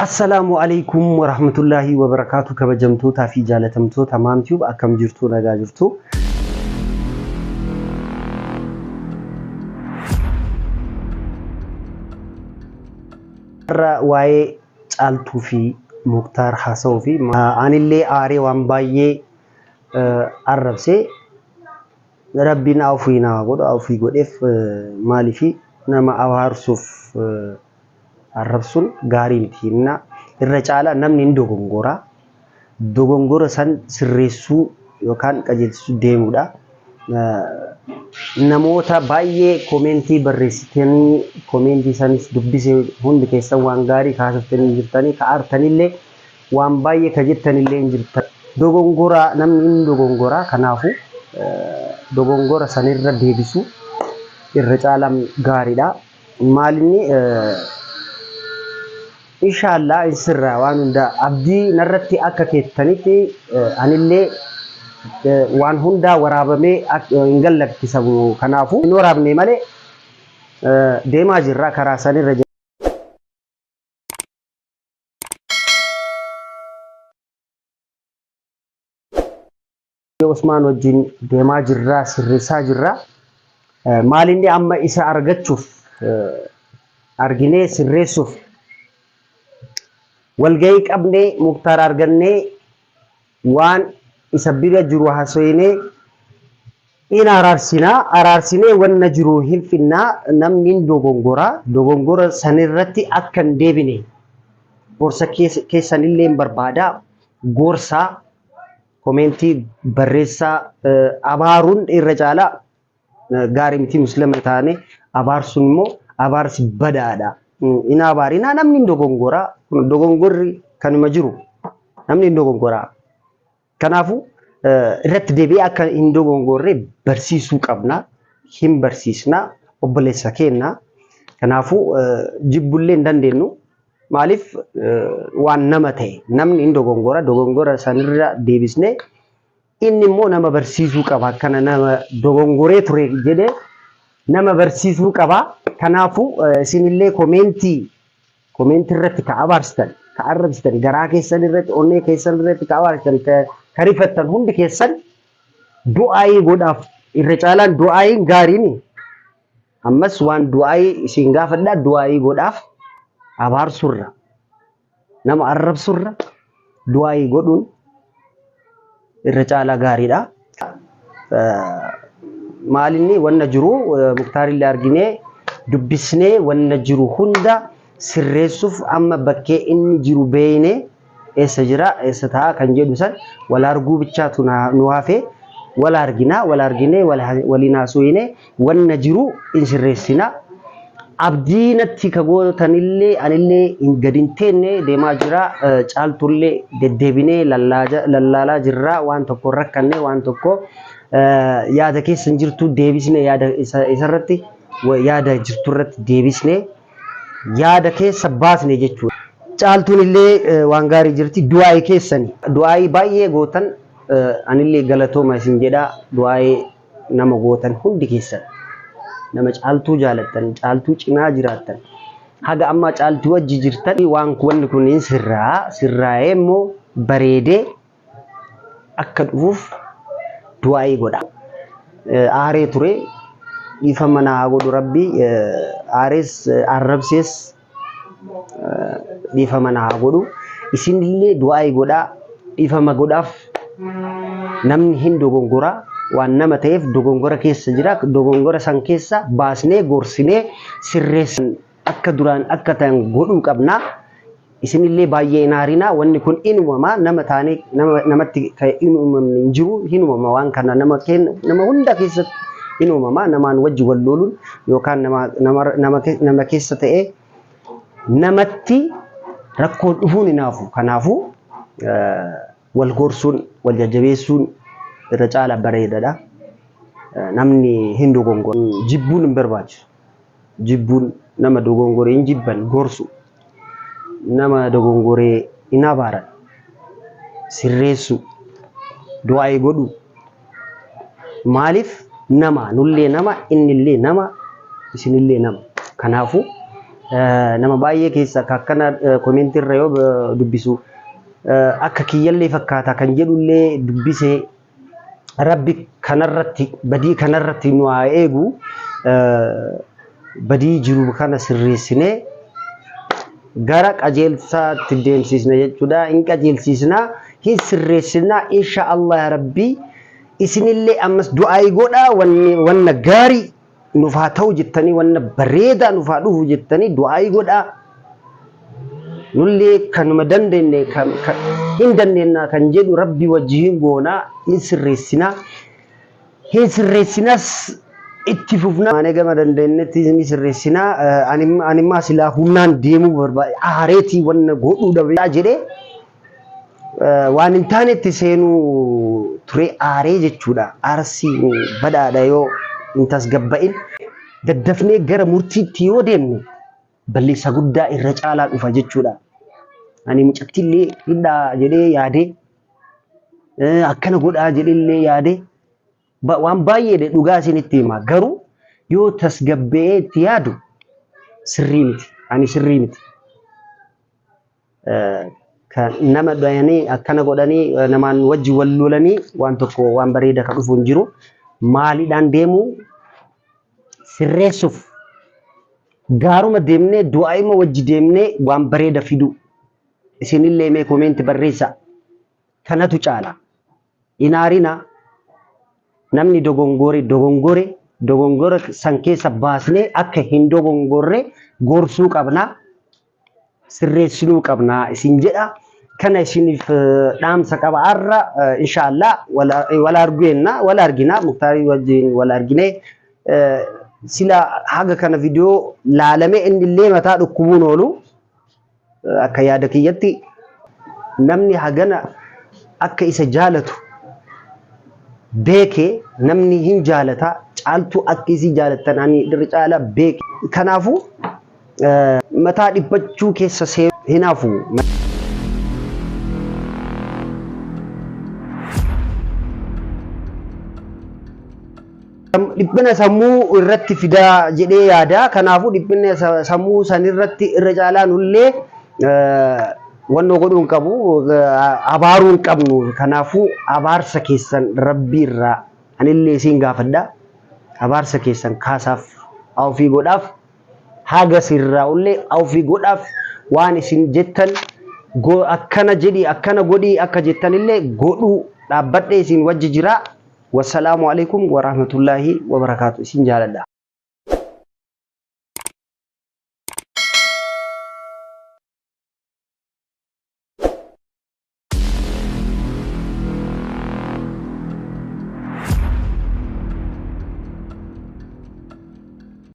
Assalaamu Aleykum Warahmatullaahi Wabarakaatu kabajamtootaa fi jaalatamtoota Maam Tube akkam jirtu nagaa jirtu. Har'a waa'ee Caaltuu fi Muktaar haasa'uu fi anillee aaree waan baay'ee arrabsee Rabbiin afwii naa godhu afwii godheef maaliifi nama abaarsuuf arrabsuun gaarii miti. Inna irra caalaa namni hin dogongora. Dogongora san sirreessuu yookaan qajeelchisuu deemuudha. Namoota baay'ee komeentii barreessitanii komeentii sanis dubbise hundi keessan waan gaarii kaasaftanii jirtanii ka aartanillee waan baay'ee ka jettanillee hin jirtan. Dogongora namni hin dogongora kanaafuu dogongora sanirra deebisuu irra caalaan gaariidha. Maalinni inshallah hin sirraa waan hundaa abdii narratti akka keettanitti anillee waan hundaa waraabamee hin gallakkisamu kanaafuu hin waraabne malee deemaa jirra karaa sanirra jira. Usmaan wajjin deemaa jirra, sirreessaa jirra. Maalinni amma isa argachuuf arginee sirreessuuf walgahii qabnee Muktaar argannee waan isa bira jiru haasofnee in araarsinaa araarsinee wanna jiru hin finnaa namni hin dogongora dogongora sanirratti akka hin deebine gorsa keessanillee hin barbaada gorsaa Komeentii barreessaa abaaruun irra caalaa gaarii miti muslima taane abaarsuun immoo abaarsi badaadha. Hin abaarinaa namni hin dogongoraa dogongorri kanuma jiru namni hin dogongoraa. Kanaafuu irratti deebi'ee akka hin dogongorre barsiisuu qabna. Hin barsiisna obboleessa keenya. Kanaafuu jibbullee hin dandeenyu. Maaliif waan nama ta'e namni hin dogongora dogongora sanirra deebisnee inni immoo nama barsiisuu qaba akkana nama dogongoree ture jedhee nama barsiisuu qaba. Kanaafuu isinillee komeentii komeentii irratti ka abaarsitan ka arrabsitan garaa keessan irratti onnee keessan irratti ka abaarsitan ka rifattan hundi keessan du'aayii godhaaf irra caalaan du'aayiin gaariini. Ammas waan du'aayii isin gaafadha du'aayii godhaaf abaarsurra nama arrabsurra du'aayii godhuun irra caalaa gaariidha. Maalinni wanna jiru Muktaarillee arginee dubbisnee wanna jiru hunda sirreessuuf amma bakkee inni jiru beeynee eessa jira eessa ta'a kan jedhu san wal arguu bichaatu nu hafe wal argina wal arginee waliin haasofne wanna jiru in sirreessina. Abdii natti ka gootanillee anillee hin gadi hin teenne deemaa jira caaltullee deddeebinee lallaalaa jirra waan tokko rakkanne waan tokko yaada keessa hin jirtu deebisne yaada isarratti yaada jirtu irratti deebisne yaada keessa baasne jechuudha. Caaltuun illee waan gaarii jirti. Du'aa'ii keessani. Du'aa'ii baay'ee gootan anillee galatooma isin jedha. Du'aa'ii nama gootan hundi keessan. Nama caaltuu jaalattan, caaltuu cinaa jiraattan. Haga ammaa caaltuu wajji jirtan waan wanni kun hin sirraa sirraa'ee immoo bareedee akka dhufuuf du'aa'ii godha. Aaree ture dhiifama naa haa godhu rabbi aarees arrabsees dhiifama naa haa godhu. Isinillee du'aa'ii godhaa dhiifama godhaaf namni hin dogongoraa waan nama ta'eef dogongora keessa jira dogongora san keessa baasnee gorsinee sirreessan akka duraan akka ta'an godhuu qabna. Isinillee baay'ee hin aarinaa wanni kun in uumama nama taanee nama namatti kan hin uumamne hin jiru hin uumama waan kana nama keenya nama hunda keessatti hin uumama namaan wajji wal loluun yookaan nama nama nama nama keessa ta'ee namatti rakkoon dhufuun hin hafu kanaafuu wal gorsuun wal jajjabeessuun irra caala bareedadha. Namni hin dogongoru jibbuun hin barbaachisu. Jibbuun nama dogongore hin jibban gorsu. Nama dogongore hin abaaran. Sirreessu. Du'aa'ii godhu. Maaliif nama nullee nama innillee nama isinillee nama. Kanaafuu Nama baay'ee keessa akka akkana komentii irra yoo dubbisu akka kiyyallee fakkaata kan jedhullee dubbise. Rabbi kanarratti badii kanarratti nu haa eegu. Badii jiru kana sirreessinee gara qajeelsaatti deemsisna jechuudha. Hin qajeelsisna, hin sirreessina insha Allah yaa Rabbi. Isinillee ammas du'aayi godhaa wanna gaarii nuuf haa ta'u jettanii wanna bareedaa nuuf haa dhufu jettanii du'aayi godhaa. Nullee kanuma dandeenye hin dandeenna kan jedhu Rabbi wajjiin goonaa hin sirreessinaa. Hin sirreessinas itti fufna. Maanee gama dandeenyetti ni sirreessinaa. Animmaa silaa humnaan deemuu barbaade aareetii wanna godhuu dhabee jedhee waan hin taanetti seenuu ture aaree jechuudha. Aarsiin badhaadha yoo hin tasgabba'in. Daddafnee gara murtiitti yoo deemne balleessaa guddaa irra caalaa dhufa jechuudha. Ani mucattiillee hidhaa jedhee yaadee akkana godhaa jedhee yaadee waan baay'ee dhugaa isinitti hima. Garuu yoo tasgabbe'ee itti yaadu sirrii miti. Ani sirrii miti. Kan nama dhayanii akkana godhanii namaan wajji wal lolanii waan tokko waan bareeda kan dhufu hin jiru. Maaliidhaan deemuu sirreessuuf gaaruma deemnee du'aa'ima wajji deemnee waan bareeda fiduu. Isinillee mee komeenti barreessaa. Kanatu caala. Hin aarinaa. Namni dogongore dogongore dogongora san keessa baasnee akka hin dogongorre gorsuu qabna. Sirreessinuu qabna isin jedha. Kana isiniif dhaamsa qaba har'a inshaallah wal argeenna wal argina Muktaarii wajjin wal argine sila haga kana viidiyoo laalame inni illee mataa dhukkubuun oolu. Akka yaada kiyyatti namni hagana akka isa jaalatu beeke namni hin jaalata caaltuu akka isii jaalattan ani irra caala beeke. Kanaafuu mataa dhiphachuu keessa seenuu hin hafu. Dhiphina sammuu irratti fidaa jedhee yaada. Kanaafuu dhiphina sammuu sanirratti irra caalaa nullee wannoo godhuu hin qabu, abaaruu hin qabnu. Kanaafuu abaarsa keessan rabbii irraa anillee isiin gaafadha. Abaarsa keessan kaasaaf ofii godhaaf haga sirraa'ullee ofii godhaaf waan isin jettan akkana jedhi akkana godhii akka jettanillee godhuu dhaabbadhee isin wajji jira. Wassalaamu alaikum warahmatullaahi wabarakaatu. Isin jaaladha.